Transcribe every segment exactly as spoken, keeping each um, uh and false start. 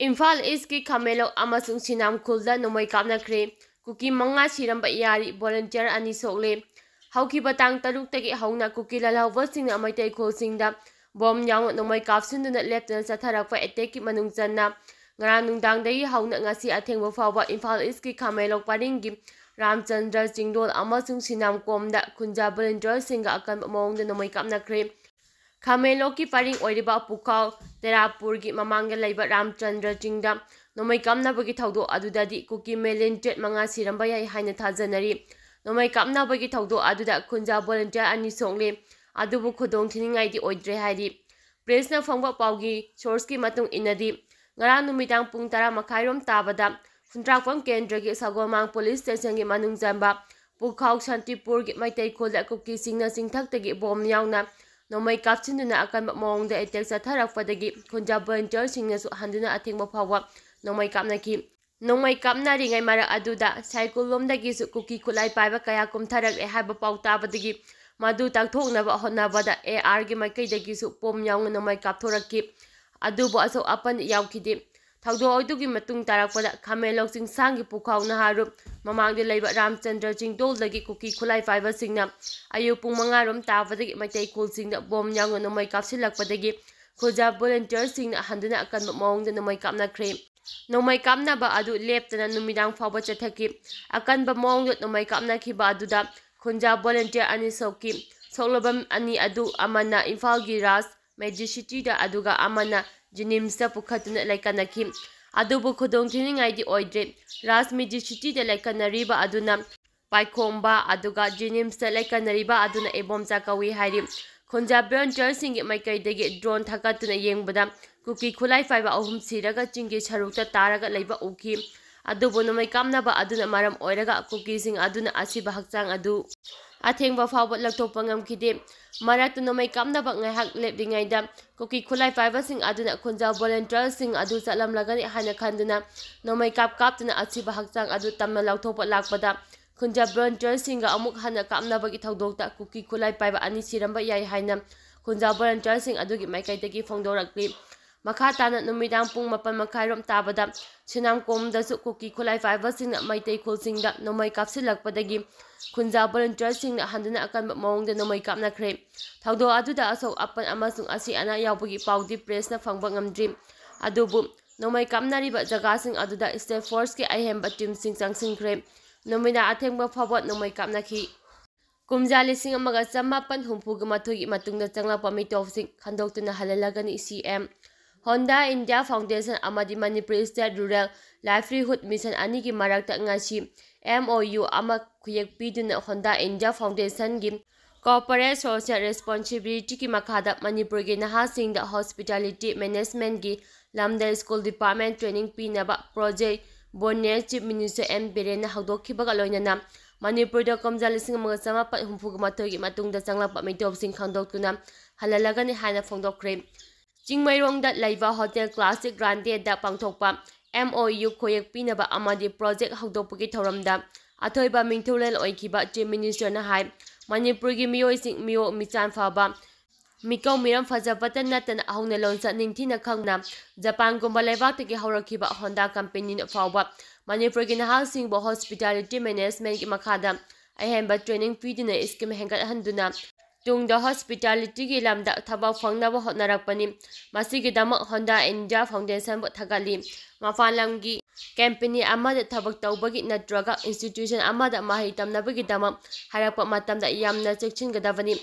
ꯏꯝꯐꯥꯜ ꯏꯁꯀꯤ ꯈꯥꯃꯦꯟꯂꯣꯛ ꯑꯃꯁꯨꯡ ꯁꯤꯅꯥꯝꯈꯨꯜꯗ ꯅꯣꯡꯃꯩ ꯀꯥꯞꯅꯈ꯭ꯔꯦ꯫ ꯀꯨꯀꯤ ꯃꯉꯥ ꯁꯤꯔꯝꯕ ꯌꯥꯔꯤ, ꯚꯣꯂꯨꯟꯇꯤꯌꯔ ꯑꯅꯤ ꯁꯣꯛꯂꯦ꯫ ꯍꯧꯈꯤꯕ ꯇꯥꯡ ꯇꯔꯨꯛꯇꯒꯤ ꯍꯧꯅ ꯀꯨꯀꯤ ꯂꯥꯜꯍꯧꯕꯁꯤꯡꯅ ꯃꯩꯇꯩ ꯈꯨꯜꯁꯤꯡꯗ ꯕꯣꯝ ꯌꯥꯎꯅ ꯅꯣꯡꯃꯩ ꯀꯥꯞꯁꯤꯟꯗꯨꯅ ꯂꯦꯞꯇꯅ ꯆꯠꯊꯔꯛꯄ ꯑꯦꯇꯦꯛꯀꯤ ꯃꯅꯨꯡ ꯆꯟꯅ ꯉꯔꯥꯡ ꯅꯨꯡꯗꯥꯡꯗꯒꯤ ꯍꯧꯅ ꯉꯁꯤ ꯑꯊꯦꯡꯕ ꯐꯥꯎꯕ ꯏꯝꯐꯥꯜ ꯏꯁꯀꯤ ꯈꯥꯃꯦꯟꯂꯣꯛ ꯄꯔꯤꯡꯒꯤ ꯔꯥꯝꯆꯟꯗ꯭ꯔ ꯆꯤꯡꯗꯣꯜ ꯑꯃꯁꯨꯡ ꯁꯤꯅꯥꯝꯀꯣꯝꯗ ꯈꯨꯟꯖꯥ ꯚꯣꯂꯨꯟꯇꯤꯌꯔꯁꯤꯡꯒ ꯑꯀꯟꯕ ꯃꯑꯣꯡꯗ ꯅꯣꯡꯃꯩ ꯀꯥꯞꯅꯈ꯭ꯔꯦ꯫ ꯈꯥꯃꯦꯟꯂꯣꯛꯀꯤ ꯄꯔꯤꯡ ꯑꯣꯏꯔꯤꯕ ꯄꯨꯈꯥꯎ ꯇꯦꯔꯥꯄꯨꯔꯒꯤ ꯃꯃꯥꯡꯗ ꯂꯩꯕ ꯔꯥꯝꯆꯟꯗ꯭ꯔ ꯆꯤꯡꯗ ꯅꯣꯡꯃꯩ ꯀꯥꯞꯅꯕꯒꯤ ꯊꯧꯗꯣꯛ ꯑꯗꯨꯗꯗꯤ ꯀꯨꯀꯤ ꯃꯤꯂꯤꯟꯇ꯭ꯔꯦꯠ ꯃꯉꯥ ꯁꯤꯔꯝꯕ ꯌꯥꯏ ꯍꯥꯏꯅ ꯊꯥꯖꯅꯔꯤ꯫ ꯅꯣꯡꯃꯩ ꯀꯥꯞꯅꯕꯒꯤ ꯊꯧꯗꯣꯛ ꯑꯗꯨꯗ ꯈꯨꯟꯖꯥ ꯚꯣꯂꯨꯟꯇꯤꯌꯔ ꯑꯅꯤ ꯁꯣꯛꯂꯤ꯫ ꯑꯗꯨꯕꯨ ꯈꯨꯗꯣꯡ ꯊꯤꯅꯤꯡꯉꯥꯏꯗꯤ ꯑꯣꯏꯗ꯭ꯔꯦ ꯍꯥꯏꯔꯤ꯫ ꯄ꯭ꯔꯦꯁꯅ ꯐꯪꯕ ꯄꯥꯎꯒꯤ ꯁꯣꯔꯁꯀꯤ ꯃꯇꯨꯡ ꯏꯟꯅꯗꯤ, ꯉꯔꯥꯡ ꯅꯨꯃꯤꯗꯥꯡ ꯄꯨꯡ ꯇꯔꯥ ꯃꯈꯥꯏꯔꯣꯝ ꯇꯥꯕꯗ ꯈꯨꯟꯗ꯭ꯔꯥꯛꯄꯝ ꯀꯦꯟꯗ꯭ꯔꯒꯤ ꯁꯒꯣꯜꯃꯥꯡ ꯄꯨꯂꯤꯁ ꯁ꯭ꯇꯦꯁꯟꯒꯤ ꯃꯅꯨꯡ ꯆꯟꯕ ꯄꯨꯈꯥꯎ ꯁꯥꯟꯇꯤꯄꯨꯔꯒꯤ ꯃꯩꯇꯩ ꯈꯨꯜꯗ ꯀꯨꯀꯤꯁꯤꯡꯅ ꯆꯤꯡꯊꯛꯇꯒꯤ ꯕꯣꯝ ꯌꯥꯎꯅ ꯅꯣꯡꯃꯩ ꯀꯥꯞꯁꯤꯟꯗꯨꯅ ꯑꯀꯟꯕ ꯃꯑꯣꯡꯗ ꯑꯦꯇꯦꯛ ꯆꯠꯊꯔꯛꯄꯗꯒꯤ ꯈꯨꯟꯖꯥ ꯚꯣꯂꯨꯟꯇꯤꯌꯔꯁꯤꯡꯅꯁꯨ ꯍꯟꯗꯨꯅ ꯑꯊꯤꯡꯕ ꯐꯥꯎꯕ ꯅꯣꯡꯃꯩ ꯀꯥꯞꯅꯈꯤ꯫ ꯅꯣꯡꯃꯩ ꯀꯥꯞꯅꯔꯤꯉꯩ ꯃꯔꯛ ꯑꯗꯨꯗ ꯁꯥꯏꯀꯨꯜꯂꯣꯝꯗꯒꯤꯁꯨ ꯀꯨꯀꯤ ꯈꯨꯠꯂꯥꯏ ꯄꯥꯏꯕ ꯀꯌꯥ ꯀꯨꯝꯊꯔꯛꯂꯦ ꯍꯥꯏꯕ ꯄꯥꯎ ꯇꯥꯕꯗꯒꯤ ꯃꯗꯨ ꯇꯥꯛꯊꯣꯛꯅꯕ ꯍꯣꯠꯅꯕꯗ ꯑꯦ ꯑꯥꯔꯒꯤ ꯃꯥꯏꯀꯩꯗꯒꯤꯁꯨ ꯕꯣꯝ ꯌꯥꯎꯅ ꯅꯣꯡꯃꯩ ꯀꯥꯞꯊꯣꯔꯛꯈꯤ꯫ ꯑꯗꯨꯕꯨ ꯑꯁꯣꯛ ꯑꯄꯟ ꯌꯥꯎꯈꯤꯗꯦ꯫ ꯊꯧꯗꯣꯛ ꯑꯗꯨꯒꯤ ꯃꯇꯨꯡ ꯇꯥꯔꯛꯄꯗ ꯈꯥꯃꯦꯟꯂꯣꯛ ꯆꯤꯡꯁꯥꯡꯒꯤ ꯄꯨꯈꯥꯎ ꯅꯍꯥꯔꯨꯞ ꯃꯃꯥꯡꯗ ꯂꯩꯕ ꯔꯥꯝꯆꯟꯗ꯭ꯔ ꯆꯤꯡꯗꯣꯜꯗꯒꯤ ꯀꯨꯀꯤ ꯈꯨꯠꯂꯥꯏ ꯄꯥꯏꯕꯁꯤꯡꯅ ꯑꯌꯨꯛ ꯄꯨꯡ ꯃꯉꯥ ꯔꯣꯝ ꯇꯥꯕꯗꯒꯤ ꯃꯩꯇꯩ ꯈꯨꯜꯁꯤꯡꯗ ꯕꯣꯝ ꯌꯥꯎꯅ ꯅꯣꯡꯃꯩ ꯀꯥꯞꯁꯤꯜꯂꯛꯄꯗꯒꯤ ꯈꯨꯖꯥ ꯚꯣꯂꯨꯟꯇꯤꯌꯔꯁꯤꯡꯅ ꯍꯟꯗꯨꯅ ꯑꯀꯟꯕ ꯃꯑꯣꯡꯗ ꯅꯣꯡꯃꯩ ꯀꯥꯞꯅꯈ꯭ꯔꯦ꯫ ꯅꯣꯡꯃꯩ ꯀꯥꯞꯅꯕ ꯑꯗꯨ ꯂꯦꯞꯇꯅ ꯅꯨꯃꯤꯗꯥꯡ ꯐꯥꯎꯕ ꯆꯠꯊꯈꯤ꯫ ꯑꯀꯟꯕ ꯃꯑꯣꯡꯗ ꯅꯣꯡꯃꯩ ꯀꯥꯞꯅꯈꯤꯕ ꯑꯗꯨꯗ ꯈꯨꯟꯖꯥ ꯚꯣꯂꯨꯟꯇꯤꯌꯔ ꯑꯅꯤ ꯁꯣꯛꯈꯤ꯫ ꯁꯣꯛꯂꯕ ꯑꯅꯤ ꯑꯗꯨ ꯑꯃꯅ ꯏꯝꯐꯥꯜꯒꯤ ꯔꯥꯖ ꯃꯦꯗꯤꯁꯤꯇꯤꯗ ꯑꯗꯨꯒ ꯑꯃꯅ ꯖꯤꯅꯤꯝꯁꯇ ꯄꯨꯈꯠꯇꯨꯅ ꯂꯩꯀꯠꯅꯈꯤ꯫ ꯑꯗꯨꯕꯨ ꯈꯨꯗꯣꯡ ꯊꯤꯅꯤꯡꯉꯥꯏꯗꯤ ꯑꯣꯏꯗ꯭ꯔꯦ꯫ ꯔꯥꯖ ꯃꯦꯗꯤꯁꯤꯇꯤꯗ ꯂꯩꯀꯠꯅꯔꯤꯕ ꯑꯗꯨꯅ ꯄꯥꯏꯈꯣꯝꯕ, ꯑꯗꯨꯒ ꯖꯤꯅꯤꯝꯁꯇ ꯂꯩꯀꯠꯅꯔꯤꯕ ꯑꯗꯨꯅ ꯏꯕꯣꯝꯆꯥ ꯀꯧꯏ ꯍꯥꯏꯔꯤ꯫ ꯈꯨꯟꯖꯥ ꯚꯣꯂꯨꯟꯇꯤꯌꯔꯁꯤꯡꯒꯤ ꯃꯥꯏꯀꯩꯗꯒꯤ ꯗ꯭ꯔꯣꯟ ꯊꯥꯒꯠꯇꯨꯅ ꯌꯦꯡꯕꯗ ꯀꯨꯀꯤ ꯈꯨꯠꯂꯥꯏ ꯄꯥꯏꯕ ꯑꯍꯨꯝ ꯁꯤꯔꯒ ꯆꯤꯡꯒꯤ ꯁꯔꯨꯛꯇ ꯇꯥꯔꯒ ꯂꯩꯕ ꯎꯈꯤ꯫ ꯑꯗꯨꯕꯨ ꯅꯣꯡꯃꯩ ꯀꯥꯞꯅꯕ ꯑꯗꯨꯅ ꯃꯔꯝ ꯑꯣꯏꯔꯒ ꯀꯨꯀꯤꯁꯤꯡ ꯑꯗꯨꯅ ꯑꯁꯤꯕ ꯍꯛꯆꯥꯡ ꯑꯗꯨ ꯑꯊꯦꯡꯕ ꯐꯥꯎꯕ ꯂꯧꯊꯣꯛꯄ ꯉꯝꯈꯤꯗꯦ꯫ ꯃꯔꯛꯇ ꯅꯣꯡꯃꯩ ꯀꯥꯞꯅꯕ ꯉꯥꯏꯍꯥꯛ ꯂꯦꯞꯂꯤꯉꯩꯗ ꯀꯨꯀꯤ ꯈꯨꯠꯂꯥꯏ ꯄꯥꯏꯕꯁꯤꯡ ꯑꯗꯨꯅ ꯈꯨꯟꯖꯥ ꯚꯣꯂꯨꯟꯇꯤꯌꯔꯁꯤꯡ ꯑꯗꯨ ꯆꯠꯂꯝꯂꯒꯅꯤ ꯍꯥꯏꯅ ꯈꯟꯗꯨꯅ ꯅꯣꯡꯃꯩ ꯀꯥꯞ ꯀꯥꯞꯇꯨꯅ ꯑꯁꯤꯕ ꯍꯛꯆꯥꯡ ꯑꯗꯨ ꯇꯝꯅ ꯂꯧꯊꯣꯛꯄ ꯂꯥꯛꯄꯗ ꯈꯨꯟꯖꯥ ꯚꯣꯂꯨꯟꯇꯤꯌꯔꯁꯤꯡꯒ ꯑꯃꯨꯛ ꯍꯟꯅ ꯀꯥꯞꯅꯕꯒꯤ ꯊꯧꯗꯣꯛꯇ ꯀꯨꯀꯤ ꯈꯨꯠꯂꯥꯏ ꯄꯥꯏꯕ ꯑꯅꯤ ꯁꯤꯔꯝꯕ ꯌꯥꯏ ꯍꯥꯏꯅ ꯈꯨꯟꯖꯥ ꯚꯣꯂꯨꯟꯇꯤꯌꯔꯁꯤꯡ ꯑꯗꯨꯒꯤ ꯃꯥꯏꯀꯩꯗꯒꯤ ꯐꯣꯡꯗꯣꯔꯛꯂꯤ꯫ ꯃꯈꯥ ꯇꯥꯅ ꯅꯨꯃꯤꯗꯥꯡ ꯄꯨꯡ ꯃꯥꯄꯟ ꯃꯈꯥꯏꯔꯣꯝ ꯇꯥꯕꯗ ꯁꯤꯅꯥꯝꯀꯣꯝꯗꯁꯨ ꯀꯨꯀꯤ ꯈꯨꯠꯂꯥꯏ ꯄꯥꯏꯕꯁꯤꯡꯅ ꯃꯩꯇꯩ ꯈꯨꯜꯁꯤꯡꯗ ꯅꯣꯡꯃꯩ ꯀꯥꯞꯁꯤꯜꯂꯛꯄꯗꯒꯤ ꯈꯨꯟꯖꯥ ꯚꯣꯂꯨꯟꯇꯤꯌꯔꯁꯤꯡꯅ ꯍꯟꯗꯨꯅ ꯑꯀꯟꯕ ꯃꯑꯣꯡꯗ ꯅꯣꯡꯃꯩ ꯀꯥꯞꯅꯈ꯭ꯔꯦ꯫ ꯊꯧꯗꯣꯛ ꯑꯗꯨꯗ ꯑꯁꯣꯛ ꯑꯄꯟ ꯑꯃꯁꯨꯡ ꯑꯁꯤ ꯑꯅꯥ ꯌꯥꯎꯕꯒꯤ ꯄꯥꯎꯗꯤ ꯄ꯭ꯔꯦꯁꯅ ꯐꯪꯕ ꯉꯝꯗ꯭ꯔꯤ꯫ ꯑꯗꯨꯕꯨ ꯅꯣꯡꯃꯩ ꯀꯥꯞꯅꯔꯤꯕ ꯖꯒꯥꯁꯤꯡ ꯑꯗꯨꯗ ꯁ꯭ꯇꯦꯠ ꯐꯣꯔꯁꯀꯤ ꯑꯍꯦꯟꯕ ꯇꯤꯝꯁꯤꯡ ꯆꯪꯁꯤꯟꯈ꯭ꯔꯦ꯫ ꯅꯨꯃꯤꯗꯥꯡ ꯑꯊꯦꯡꯕ ꯐꯥꯎꯕ ꯅꯣꯡꯃꯩ ꯀꯥꯞꯅꯈꯤ꯫ ꯀꯨꯝꯖꯥ ꯂꯤꯁꯤꯡ ꯑꯃꯒ ꯆꯃꯥꯄꯟ ꯍꯨꯝꯐꯨꯒ ꯃꯥꯊꯣꯏꯒꯤ ꯃꯇꯨꯡꯗ ꯆꯪꯂꯛꯄ ꯃꯤꯇꯣꯞꯁꯤꯡ ꯈꯟꯗꯣꯛꯇꯨꯅ ꯍꯜꯍꯜꯂꯒꯅꯤ, ꯁꯤ ꯑꯦꯝ꯫ ꯍꯣꯟꯗꯥ ꯏꯟꯗꯤꯌꯥ ꯐꯥꯎꯟꯗꯦꯁꯟ ꯑꯃꯗꯤ ꯃꯅꯤꯄꯨꯔ ꯁ꯭ꯇꯦꯠ ꯔꯨꯔꯦꯜ ꯂꯥꯏꯚꯂꯤꯍꯨꯗ ꯃꯤꯁꯟ ꯑꯅꯤꯒꯤ ꯃꯔꯛꯇ ꯉꯁꯤ ꯑꯦꯝ ꯑꯣ ꯌꯨ ꯑꯃ ꯈꯨꯌꯦꯛ ꯄꯤꯗꯨꯅ ꯍꯣꯟꯗꯥ ꯏꯟꯗꯤꯌꯥ ꯐꯥꯎꯟꯗꯦꯁꯟꯒꯤ ꯀꯣꯔꯄꯣꯔꯦꯠ ꯁꯣꯁꯤꯌꯦꯜ ꯔꯦꯁꯄꯣꯟꯁꯤꯕꯤꯂꯤꯇꯤꯒꯤ ꯃꯈꯥꯗ ꯃꯅꯤꯄꯨꯔꯒꯤ ꯅꯍꯥꯁꯤꯡꯗ ꯍꯣꯁꯄꯤꯇꯥꯂꯤꯇꯤ ꯃꯦꯅꯦꯖꯃꯦꯟꯠꯀꯤ ꯂꯝꯗ ꯁ꯭ꯀꯨꯜ ꯗꯤꯄꯥꯔꯠꯃꯦꯟꯠ ꯇ꯭ꯔꯦꯅꯤꯡ ꯄꯤꯅꯕ ꯄ꯭ꯔꯣꯖꯦꯛ ꯕꯣꯟꯅꯦ ꯆꯤꯐ ꯃꯤꯅꯤꯁꯇꯔ ꯑꯦꯟ ꯕꯤꯔꯦꯟꯅ ꯍꯧꯗꯣꯛꯈꯤꯕꯒ ꯂꯣꯏꯅꯅ ꯃꯅꯤꯄꯨꯔꯗ ꯀꯨꯝꯖꯥ ꯂꯤꯁꯤꯡ ꯑꯃꯒ ꯆꯃꯥꯄꯟ ꯍꯨꯝꯐꯨꯒ ꯃꯥꯊꯣꯏꯒꯤ ꯃꯇꯨꯡꯗ ꯆꯪꯂꯛꯄ ꯃꯤꯇꯣꯞꯁꯤꯡ ꯈꯪꯗꯣꯛꯇꯨꯅ ꯍꯜꯍꯜꯂꯒꯅꯤ ꯍꯥꯏꯅ ꯐꯣꯡꯗꯣꯛꯈ꯭ꯔꯦ꯫ ꯆꯤꯡꯃꯩꯔꯣꯡꯗ ꯂꯩꯕ ꯍꯣꯇꯦꯜ ꯀ꯭ꯂꯥꯁꯤꯛ ꯒ꯭ꯔꯥꯟꯗꯦꯗ ꯄꯥꯡꯊꯣꯛꯄ ꯑꯦꯝ ꯑꯣ ꯌꯨ ꯈꯨꯌꯦꯛ ꯄꯤꯅꯕ ꯑꯃꯗꯤ ꯄ꯭ꯔꯣꯖꯦꯛ ꯍꯧꯗꯣꯛꯄꯒꯤ ꯊꯧꯔꯝꯗ ꯑꯊꯣꯏꯕ ꯃꯤꯡꯊꯣꯜꯂꯦꯜ ꯑꯣꯏꯈꯤꯕ ꯆꯤꯐ ꯃꯤꯅꯤꯁꯇꯔꯅ ꯍꯥꯏ, ꯃꯅꯤꯄꯨꯔꯒꯤ ꯃꯤꯑꯣꯏꯁꯤꯡ ꯃꯤꯑꯣꯛ ꯃꯤꯆꯥꯟ ꯐꯕ, ꯃꯤꯀꯧ ꯃꯤꯔꯝ ꯐꯖꯕꯇ ꯅꯠꯇꯅ ꯍꯧꯅ ꯂꯣꯟꯆꯠ ꯅꯤꯡꯊꯤꯅ ꯈꯪꯅ ꯖꯄꯥꯟꯒꯨꯝꯕ ꯂꯩꯕꯥꯛꯇꯒꯤ ꯍꯧꯔꯛꯈꯤꯕ ꯍꯣꯟꯗꯥ ꯀꯝꯄꯦꯅꯤꯅ ꯐꯥꯎꯕ ꯃꯅꯤꯄꯨꯔꯒꯤ ꯅꯍꯥꯁꯤꯡꯕꯨ ꯍꯣꯁꯄꯤꯇꯥꯂꯤꯇꯤ ꯃꯦꯅꯦꯖꯃꯦꯟꯠꯀꯤ ꯃꯈꯥꯗ ꯑꯍꯦꯟꯕ ꯇ꯭ꯔꯦꯅꯤꯡ ꯄꯤꯗꯨꯅ ꯁ꯭ꯀꯤꯝ ꯍꯦꯟꯒꯠꯍꯟꯗꯨꯅ ꯇꯨꯡꯗ ꯍꯣꯁꯄꯤꯇꯥꯂꯤꯇꯤꯒꯤ ꯂꯝꯗ ꯊꯕꯛ ꯐꯪꯅꯕ ꯍꯣꯠꯅꯔꯛꯄꯅꯤ꯫ ꯃꯁꯤꯒꯤꯗꯃꯛ ꯍꯣꯟꯗꯥ ꯏꯟꯗꯤꯌꯥ ꯐꯥꯎꯟꯗꯦꯁꯟꯕꯨ ꯊꯥꯒꯠꯂꯤ꯫ ꯃꯄꯥꯟ ꯂꯝꯒꯤ ꯀꯝꯄꯦꯅꯤ ꯑꯃꯗ ꯊꯕꯛ ꯇꯧꯕꯒꯤ ꯅꯠꯇ꯭ꯔꯒ ꯏꯟꯁꯇꯤꯇ꯭ꯌꯨꯁꯟ ꯑꯃꯗ ꯃꯍꯩ ꯇꯝꯅꯕꯒꯤꯗꯃꯛ ꯍꯥꯏꯔꯛꯄ ꯃꯇꯝꯗ ꯌꯥꯝꯅ ꯆꯦꯛꯁꯤꯟꯒꯗꯕꯅꯤ꯫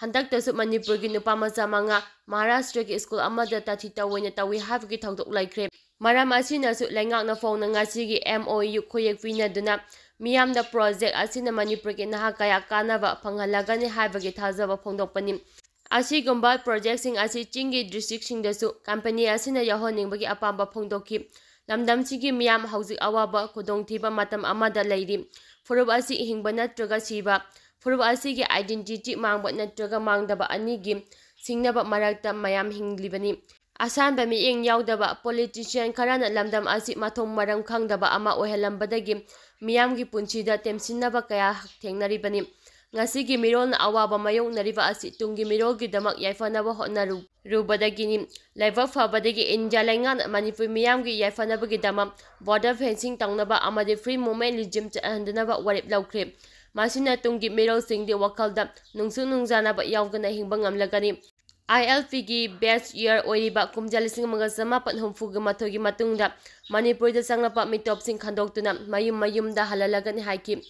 ꯍꯟꯗꯛꯇꯁꯨ ꯃꯅꯤꯄꯨꯔꯒꯤ ꯅꯨꯄꯥ ꯃꯆꯥ ꯃꯉꯥ ꯃꯍꯥꯔꯥꯁꯇ꯭ꯔꯒꯤ ꯁ꯭ꯀꯨꯜ ꯑꯃꯗ ꯇꯥꯊꯤ ꯇꯧꯑꯣꯏꯅ ꯇꯧꯏ ꯍꯥꯏꯕꯒꯤ ꯊꯧꯗꯣꯛ ꯂꯩꯈ꯭ꯔꯦ꯫ ꯃꯔꯝ ꯑꯁꯤꯅꯁꯨ ꯂꯩꯉꯥꯛꯅ ꯐꯣꯡꯅ ꯉꯁꯤꯒꯤ ꯑꯦꯝ ꯑꯣ ꯌꯨ ꯈꯨꯌꯦꯛ ꯄꯤꯅꯗꯨꯅ ꯃꯤꯌꯥꯝꯗ ꯄ꯭ꯔꯣꯖꯦꯛ ꯑꯁꯤꯅ ꯃꯅꯤꯄꯨꯔꯒꯤ ꯅꯍꯥ ꯀꯌꯥ ꯀꯥꯟꯅꯕ ꯐꯪꯍꯜꯂꯒꯅꯤ ꯍꯥꯏꯕꯒꯤ ꯊꯥꯖꯕ ꯐꯣꯡꯗꯣꯛꯄꯅꯤ꯫ ꯑꯁꯤꯒꯨꯝꯕ ꯄ꯭ꯔꯣꯖꯦꯛꯁꯤꯡ ꯑꯁꯤ ꯆꯤꯡꯒꯤ ꯗꯤꯁꯇ꯭ꯔꯤꯛꯁꯤꯡꯗꯁꯨ ꯀꯝꯄꯦꯅꯤ ꯑꯁꯤꯅ ꯌꯥꯎꯍꯟꯅꯤꯡꯕꯒꯤ ꯑꯄꯥꯝꯕ ꯐꯣꯡꯗꯣꯛꯈꯤ꯫ ꯂꯝꯗꯝꯁꯤꯒꯤ ꯃꯤꯌꯥꯝ ꯍꯧꯖꯤꯛ ꯑꯋꯥꯕ ꯈꯨꯗꯣꯡꯊꯤꯕ ꯃꯇꯝ ꯑꯃꯗ ꯂꯩꯔꯤ꯫ ꯐꯨꯔꯨꯞ ꯑꯁꯤ ꯍꯤꯡꯕ ꯅꯠꯇ꯭ꯔꯒ ꯁꯤꯕ, ꯐꯨꯔꯨꯞ ꯑꯁꯤꯒꯤ ꯑꯥꯏꯗꯦꯟꯇꯤꯇꯤ ꯃꯥꯡꯕ ꯅꯠꯇ꯭ꯔꯒ ꯃꯥꯡꯗꯕ ꯑꯅꯤꯒꯤ ꯁꯤꯡꯅꯕ ꯃꯔꯛꯇ ꯃꯌꯥꯝ ꯍꯤꯡꯂꯤꯕꯅꯤ꯫ ꯑꯁꯥꯟꯕ ꯃꯤꯠꯌꯦꯡ ꯌꯥꯎꯗꯕ ꯄꯣꯂꯤꯇꯤꯁꯤꯌꯥꯟ ꯈꯔꯅ ꯂꯝꯗꯝ ꯑꯁꯤ ꯃꯊꯣꯡ ꯃꯔꯝ ꯈꯪꯗꯕ ꯑꯃ ꯑꯣꯏꯍꯜꯂꯝꯕꯗꯒꯤ ꯃꯤꯌꯥꯝꯒꯤ ꯄꯨꯟꯁꯤꯗ ꯇꯦꯝꯁꯤꯟꯅꯕ ꯀꯌꯥ ꯊꯦꯡꯅꯔꯤꯕꯅꯤ꯫ ꯉꯁꯤꯒꯤ ꯃꯤꯔꯣꯜꯅ ꯑꯋꯥꯕ ꯃꯥꯌꯣꯛꯅꯔꯤꯕ ꯑꯁꯤ ꯇꯨꯡꯒꯤ ꯃꯤꯔꯣꯜꯒꯤꯗꯃꯛ ꯌꯥꯏꯐꯅꯕ ꯍꯣꯠꯅꯔꯨ꯫ ꯔꯨꯕꯗꯒꯤꯅꯤ꯫ ꯂꯥꯏꯕꯛ ꯐꯕꯗꯒꯤ ꯏꯟꯗꯤꯌꯥ ꯂꯩꯉꯥꯛꯅ ꯃꯅꯤꯄꯨꯔ ꯃꯤꯌꯥꯝꯒꯤ ꯌꯥꯏꯐꯅꯕꯒꯤꯗꯃꯛ border fencing ꯇꯧꯅꯕ ꯑꯃꯗꯤ free movement regime ꯆꯠꯍꯟꯗꯅꯕ ꯋꯥꯔꯦꯞ ꯂꯧꯈ꯭ꯔꯦ꯫ ꯃꯁꯤꯅ ꯇꯨꯡꯒꯤ ꯃꯤꯔꯣꯜꯁꯤꯡꯗꯤ ꯋꯥꯈꯜꯗ ꯅꯨꯡꯁꯨ ꯅꯨꯡꯖꯥꯅꯕ ꯌꯥꯎꯗꯅ ꯍꯤꯡꯕ ꯉꯝꯂꯒꯅꯤ꯫ ILP ꯒꯤ best year ꯑꯣꯏꯔꯤꯕ ꯀꯨꯝꯖꯥ ꯂꯤꯁꯤꯡ ꯑꯃꯒ ꯆꯃꯥꯄꯟ ꯍꯨꯝꯐꯨꯒ ꯃꯥꯊꯣꯏꯒꯤ ꯃꯇꯨꯡꯗ ꯃꯅꯤꯄꯨꯔꯗ ꯆꯪꯂꯛꯄ ꯃꯤꯇꯣꯞꯁꯤꯡ ꯈꯟꯗꯣꯛꯇꯨꯅ ꯃꯌꯨꯝ ꯃꯌꯨꯝꯗ ꯍꯜꯍꯜꯂꯒꯅꯤ ꯍꯥꯏꯈꯤ꯫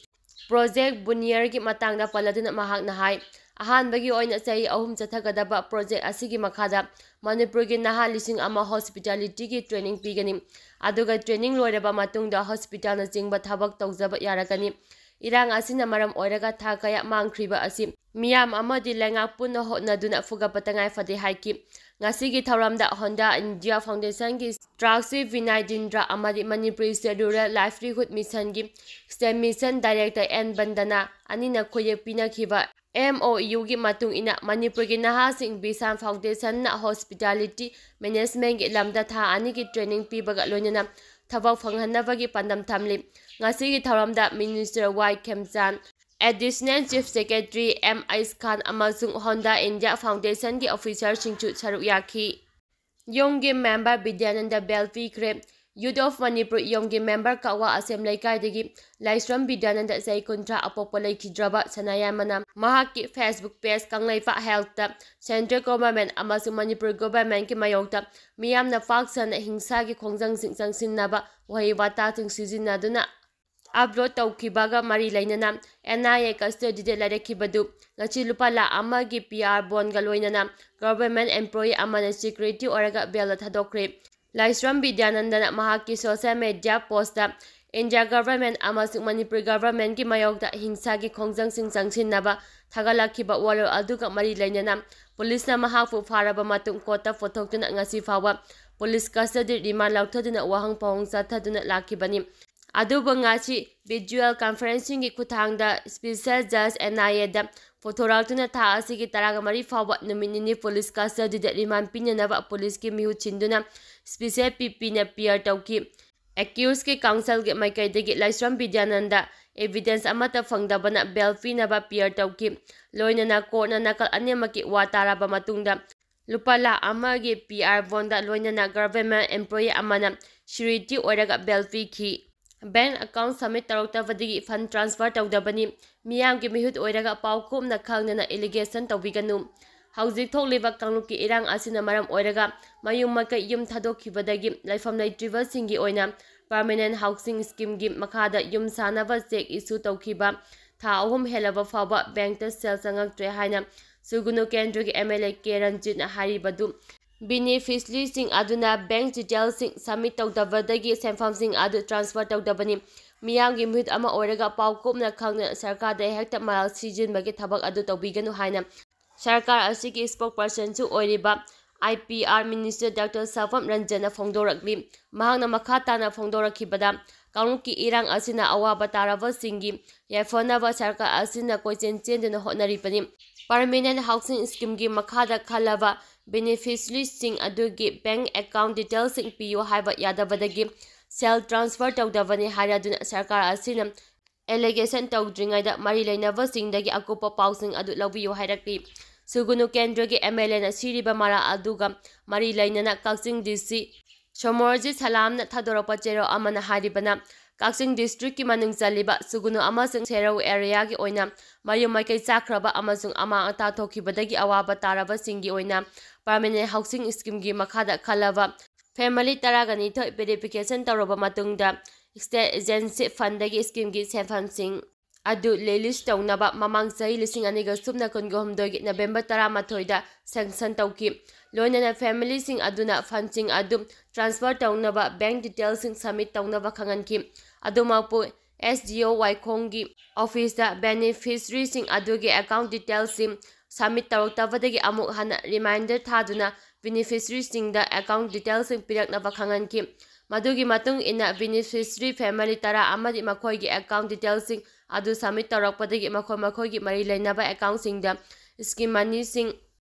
Project ꯕꯨꯅꯤꯌꯔꯒꯤ ꯃꯇꯥꯡꯗ ꯄꯜꯂꯗꯨꯅ ꯃꯍꯥꯛꯅ ꯍꯥꯏ, ꯑꯍꯥꯟꯕꯒꯤ ꯑꯣꯏꯅ ꯆꯍꯤ ꯑꯍꯨꯝ ꯆꯠꯊꯒꯗꯕ project ꯑꯁꯤꯒꯤ ꯃꯈꯥꯗ ꯃꯅꯤꯄꯨꯔꯒꯤ ꯅꯍꯥ ꯂꯤꯁꯤꯡ ꯑꯃ hospitality ꯒꯤ training ꯄꯤꯒꯅꯤ꯫ ꯑꯗꯨꯒ training ꯂꯣꯏꯔꯕ ꯃꯇꯨꯡꯗ hospital ꯅꯆꯤꯡꯕ ꯊꯕꯛ ꯇꯧꯖꯕ ꯌꯥꯔꯒꯅꯤ꯫ ꯏꯔꯥꯡ ꯑꯁꯤꯅ ꯃꯔꯝ ꯑꯣꯏꯔꯒ ꯊꯥ ꯀꯌꯥ ꯃꯥꯡꯈ꯭ꯔꯤꯕ ꯑꯁꯤ ꯃꯤꯌꯥꯝ ꯑꯃꯗꯤ ꯂꯩꯉꯥꯛ ꯄꯨꯟꯅ ꯍꯣꯠꯅꯗꯨꯅ ꯐꯨꯒꯠꯄ ꯇꯉꯥꯏ ꯐꯗꯦ ꯍꯥꯏꯈꯤ꯫ ꯉꯁꯤꯒꯤ ꯊꯧꯔꯝꯗ Honda India Foundation ꯒꯤ ꯇ꯭ꯔꯥꯛꯁꯤ ꯕꯤꯅꯥꯏꯗꯤꯟꯗ꯭ꯔ ꯑꯃꯗꯤ Manipuri State Rural Livelihood Mission ꯒꯤ State Mission Director ꯑꯦꯟ ꯕꯟꯗꯅꯥ ꯑꯅꯤꯅ ꯈꯨꯌꯦꯛ ꯄꯤꯅꯈꯤꯕ MOU ꯒꯤ ꯃꯇꯨꯡ ꯏꯟꯅ ꯃꯅꯤꯄꯨꯔꯒꯤ ꯅꯍꯥꯁꯤꯡ ꯕꯤꯁꯥꯟ Foundation ꯅ hospitality management ꯒꯤ ꯂꯝꯗ ꯊꯥ ꯑꯅꯤꯒꯤ training ꯄꯤꯕꯒ ꯂꯣꯏꯅꯅ ꯊꯕꯛ ꯐꯪꯍꯟꯅꯕꯒꯤ ꯄꯥꯟꯗꯝ ꯊꯝꯂꯤ꯫ ꯉꯁꯤꯒꯤ ꯊꯧꯔꯝꯗ Minister ꯋꯥꯏ ꯈꯦꯝꯆꯥꯟ, Additional Chief Secretary ꯑꯦꯝ ꯑꯩꯁ ꯈꯥꯟ ꯑꯃꯁꯨꯡ Honda India Foundation ꯒꯤ officer ꯁꯤꯡꯁꯨ ꯁꯔꯨꯛ ꯌꯥꯈꯤ꯫ ꯌꯣꯡꯒꯤ member ꯕꯤꯗ꯭ꯌꯥꯅꯟꯗ bail ꯄꯤꯈ꯭ꯔꯦ꯫ Youth of Manipur ꯌꯣꯡꯒꯤ member ꯀꯛꯋꯥ ꯑꯁꯦꯝ ꯂꯩꯀꯥꯏꯗꯒꯤ ꯂꯥꯏꯁ꯭ꯔꯝ ꯕꯤꯗ꯭ꯌꯥꯅꯟꯗ ꯆꯍꯤ ꯀꯨꯟꯊ꯭ꯔꯥ ꯑꯄꯣꯛꯄ ꯂꯩꯈꯤꯗ꯭ꯔꯕ ꯁꯅꯥꯌꯥꯏꯃꯅ ꯃꯍꯥꯛꯀꯤ Facebook page ꯀꯪꯂꯩꯄꯥꯛ health ꯇ central government ꯑꯃꯁꯨꯡ ꯃꯅꯤꯄꯨꯔ government ꯀꯤ ꯃꯥꯌꯣꯛꯇ ꯃꯤꯌꯥꯝꯅ ꯄꯥꯛ ꯁꯟꯅ ꯍꯤꯡꯁꯥꯒꯤ ꯈꯣꯡꯖꯪꯁꯤꯡ ꯆꯪꯁꯤꯟꯅꯕ ꯋꯥꯍꯩ ꯋꯥꯇꯥꯁꯤꯡ ꯁꯤꯖꯤꯟꯅꯗꯨꯅ upload ꯇꯧꯈꯤꯕꯒ ꯃꯔꯤ ꯂꯩꯅꯅ NIA custody ꯗ ꯂꯩꯔꯛꯈꯤꯕꯗꯨ ꯉꯁꯤ ꯂꯨꯄꯥ ꯂꯥꯈ ꯑꯃꯒꯤ PR bond ꯒ ꯂꯣꯏꯅꯅ government employee ꯑꯃꯅ security ꯑꯣꯏꯔꯒ bail ꯗ ꯊꯥꯗꯣꯛꯈ꯭ꯔꯦ꯫ ꯂꯥꯏꯁ꯭ꯔꯝ ꯕꯤꯗ꯭ꯌꯥꯅꯟꯗꯅ ꯃꯍꯥꯛꯀꯤ social media post ꯇ India government ꯑꯃꯁꯨꯡ ꯃꯅꯤꯄꯨꯔ government ꯀꯤ ꯃꯥꯌꯣꯛꯇ ꯍꯤꯡꯁꯥꯒꯤ ꯈꯣꯡꯖꯪꯁꯤꯡ ꯆꯪꯁꯤꯟꯅꯕ ꯊꯥꯒꯠꯂꯛꯈꯤꯕ ꯋꯥꯔꯣꯜ ꯑꯗꯨꯒ ꯃꯔꯤ ꯂꯩꯅꯅ police ꯅ ꯃꯍꯥꯛꯄꯨ ꯐꯥꯔꯕ ꯃꯇꯨꯡ court ꯇ ꯄꯨꯊꯣꯛꯇꯨꯅ ꯉꯁꯤ ꯐꯥꯎꯕ police custody remand ꯂꯧꯊꯗꯨꯅ ꯋꯥꯍꯪ ꯄꯥꯎꯍꯪ ꯆꯠꯊꯗꯨꯅ ꯂꯥꯛꯈꯤꯕꯅꯤ꯫ ꯑꯗꯨꯕꯨ ꯉꯁꯤ video conferencing ꯒꯤ ꯈꯨꯠꯊꯥꯡꯗ special judge NIA ꯗ ꯄꯨꯊꯣꯔꯛꯇꯨꯅ ꯊꯥ ꯑꯁꯤꯒꯤ ꯇꯔꯥꯃꯔꯤ ꯐꯥꯎꯕ ꯅꯨꯃꯤꯠ ꯅꯤꯅꯤ police custody ꯗ remand ꯄꯤꯅꯅꯕ police ꯀꯤ ꯃꯤꯍꯨꯠ ꯁꯤꯟꯗꯨꯅ special PP ꯅ PR ꯇꯧꯈꯤ꯫ Accused ꯀꯤ counsel ꯒꯤ ꯃꯥꯏꯀꯩꯗꯒꯤ ꯂꯥꯏꯁ꯭ꯔꯝ ꯕꯤꯗ꯭ꯌꯥꯅꯟꯗ evidence ꯑꯃꯠꯇ ꯐꯪꯗꯕꯅ bail ꯄꯤꯅꯕ PR ꯇꯧꯈꯤ꯫ ꯂꯣꯏꯅꯅ court ꯅ ꯅꯥꯀꯜ ꯑꯅꯤꯃꯛꯀꯤ ꯋꯥ ꯇꯥꯔꯕ ꯃꯇꯨꯡꯗ ꯂꯨꯄꯥ ꯂꯥꯈ ꯑꯃꯒꯤ P R bond ꯂꯣꯏꯅꯅ government employee ꯑꯃꯅ surety ꯑꯣꯏꯔꯒ bail ꯄꯤꯈꯤ꯫ Bank account submit ꯇꯧꯔꯛꯇꯕꯗꯒꯤ fund transfer ꯇꯧꯗꯕꯅꯤ, ꯃꯤꯌꯥꯝꯒꯤ ꯃꯤꯍꯨꯠ ꯑꯣꯏꯔꯒ ꯄꯥꯎ ꯀꯨꯞꯅ ꯈꯪꯗꯅ allegation ꯇꯧꯕꯤꯒꯅꯨ꯫ ꯍꯧꯖꯤꯛ ꯊꯣꯛꯂꯤꯕ ꯀꯥꯡꯂꯨꯞꯀꯤ ꯏꯔꯥꯡ ꯑꯁꯤꯅ ꯃꯔꯝ ꯑꯣꯏꯔꯒ ꯃꯌꯨꯝ ꯃꯀꯩ ꯌꯨꯝ ꯊꯥꯗꯣꯛꯈꯤꯕꯗꯒꯤ ꯂꯩꯐꯝ ꯂꯩꯇ꯭ꯔꯤꯕꯁꯤꯡꯒꯤ ꯑꯣꯏꯅ permanent housing schemeꯒꯤ ꯃꯈꯥꯗ ꯌꯨꯝ ꯁꯥꯅꯕ cheque issue ꯇꯧꯈꯤꯕ ꯊꯥ ꯑꯍꯨꯝ ꯍꯦꯜꯂꯕ ꯐꯥꯎꯕ bankꯇ ꯁꯦꯜ ꯆꯪꯉꯛꯇ꯭ꯔꯦ ꯍꯥꯏꯅ ꯁꯨꯒꯨꯅꯨ ꯀꯦꯟꯗ꯭ꯔꯒꯤ M L A K ꯔꯟꯖꯤꯠꯅ ꯍꯥꯏꯔꯤꯕꯗꯨ beneficiaryꯁꯤꯡ ꯑꯗꯨꯅ bank detailꯁꯤꯡ submit ꯇꯧꯗꯕꯗꯒꯤ ꯁꯦꯟꯐꯝꯁꯤꯡ ꯑꯗꯨ transfer ꯇꯧꯗꯕꯅꯤ꯫ ꯃꯤꯌꯥꯝꯒꯤ ꯃꯤꯍꯨꯠ ꯑꯃ ꯑꯣꯏꯔꯒ ꯄꯥꯎ ꯀꯨꯞꯅ ꯈꯪꯗꯅ ꯁꯔꯀꯥꯔꯗ ꯍꯦꯛꯇ ꯃꯔꯥꯜ ꯁꯤꯖꯤꯟꯕꯒꯤ ꯊꯕꯛ ꯑꯗꯨ ꯇꯧꯕꯤꯒꯅꯨ ꯍꯥꯏꯅ ꯁꯔꯀꯥꯔ ꯑꯁꯤꯒꯤ spokespersonꯁꯨ ꯑꯣꯏꯔꯤꯕ I P R minister Doctor ꯁꯥꯐꯝ ꯔꯟꯖꯟꯅ ꯐꯣꯡꯗꯣꯔꯛꯂꯤ꯫ ꯃꯍꯥꯛꯅ ꯃꯈꯥ ꯇꯥꯅ ꯐꯣꯡꯗꯣꯔꯛꯈꯤꯕꯗ, ꯀꯥꯡꯂꯨꯞꯀꯤ ꯏꯔꯥꯡ ꯑꯁꯤꯅ ꯑꯋꯥꯕ ꯇꯥꯔꯕꯁꯤꯡꯒꯤ ꯌꯥꯏꯐꯅꯕ ꯁꯔꯀꯥꯔ ꯑꯁꯤꯅ ꯀꯣꯏꯆꯦꯟ ꯆꯦꯟꯗꯨꯅ ꯍꯣꯠꯅꯔꯤꯕꯅꯤ꯫ Permanent housing schemeꯒꯤ ꯃꯈꯥꯗ ꯈꯜꯂꯕ beneficiaryꯁꯤꯡ ꯑꯗꯨꯒꯤ bank account detailꯁꯤꯡ ꯄꯤꯌꯨ ꯍꯥꯏꯕ ꯌꯥꯗꯕꯗꯒꯤ ꯁꯦꯜ transfer ꯇꯧꯗꯕꯅꯤ ꯍꯥꯏꯔꯗꯨꯅ ꯁꯔꯀꯥꯔ ꯑꯁꯤꯅ allegation ꯇꯧꯗ꯭ꯔꯤꯉꯩꯗ ꯃꯔꯤ ꯂꯩꯅꯕꯁꯤꯡꯗꯒꯤ ꯑꯀꯨꯞꯄ ꯄꯥꯎꯁꯤꯡ ꯑꯗꯨ ꯂꯧꯕꯤꯌꯨ ꯍꯥꯏꯔꯛꯂꯤ꯫ ꯁꯨꯒꯨꯅꯨ ꯀꯦꯟꯗ꯭ꯔꯒꯤ M L Aꯅ ꯁꯤꯔꯤꯕ ꯃꯔꯥꯜ ꯑꯗꯨꯒ ꯃꯔꯤ ꯂꯩꯅꯅ ꯀꯛꯆꯤꯡ D C ꯁꯣꯃꯣꯔꯖꯤꯠ ꯁꯂꯥꯝꯅ ꯊꯥꯗꯣꯔꯛꯄ ꯆꯦꯔꯣꯜ ꯑꯃꯅ ꯍꯥꯏꯔꯤꯕꯅ, ꯀꯛꯆꯤꯡ districtꯀꯤ ꯃꯅꯨꯡ ꯆꯜꯂꯤꯕ ꯁꯨꯒꯨꯅꯨ ꯑꯃꯁꯨꯡ ꯁꯦꯔꯧ areaꯒꯤ ꯑꯣꯏꯅ ꯃꯌꯨꯝ ꯃꯀꯩ ꯆꯥꯛꯈ꯭ꯔꯕ ꯑꯃꯁꯨꯡ ꯑꯃꯥꯡ ꯑꯇꯥ ꯊꯣꯛꯈꯤꯕꯗꯒꯤ ꯑꯋꯥꯕ ꯇꯥꯔꯕꯁꯤꯡꯒꯤ ꯑꯣꯏꯅ permanent housing schemeꯒꯤ ꯃꯈꯥꯗ ꯈꯜꯂꯕ family ꯇꯔꯥꯒ ꯅꯤꯊꯣꯏ verification ꯇꯧꯔꯕ ꯃꯇꯨꯡꯗ state agency fundꯗꯒꯤ schemeꯒꯤ ꯁꯦꯟꯐꯝꯁꯤꯡ ꯑꯗꯨ release ꯇꯧꯅꯕ ꯃꯃꯥꯡ ꯆꯍꯤ ꯂꯤꯁꯤꯡ ꯑꯅꯤꯒ ꯁꯨꯞꯅ ꯀꯨꯟꯒ ꯍꯨꯝꯗꯣꯏꯒꯤ November ꯇꯔꯥꯃꯥꯊꯣꯏꯗ sanction ꯇꯧꯈꯤ꯫ ꯂꯣꯏꯅꯅ familyꯁꯤꯡ ꯑꯗꯨꯅ fundꯁꯤꯡ ꯑꯗꯨ transfer ꯇꯧꯅꯕ bank detailꯁꯤꯡ submit ꯇꯧꯅꯕ ꯈꯪꯍꯟꯈꯤ꯫ ꯑꯗꯨꯃꯛꯄꯨ S D O ꯋꯥꯏꯈꯣꯡꯒꯤ officeꯇ beneficiaryꯁꯤꯡ ꯑꯗꯨꯒꯤ account detailꯁꯤꯡ submit ꯇꯧꯔꯛꯇꯕꯗꯒꯤ ꯑꯃꯨꯛ ꯍꯟꯅ reminder ꯊꯥꯗꯨꯅ beneficiaryꯁꯤꯡꯗ account detailꯁꯤꯡ ꯄꯤꯔꯛꯅꯕ ꯈꯪꯍꯟꯈꯤ꯫ ꯃꯗꯨꯒꯤ ꯃꯇꯨꯡ ꯏꯟꯅ beneficiary family ꯇꯔꯥ ꯑꯃꯗꯤ ꯃꯈꯣꯏꯒꯤ account detailꯁꯤꯡ ꯑꯗꯨ submit ꯇꯧꯔꯛꯄꯗꯒꯤ ꯃꯈꯣꯏ ꯃꯈꯣꯏꯒꯤ ꯃꯔꯤ ꯂꯩꯅꯕ accountꯁꯤꯡꯗ scheme moneyꯁꯤꯡ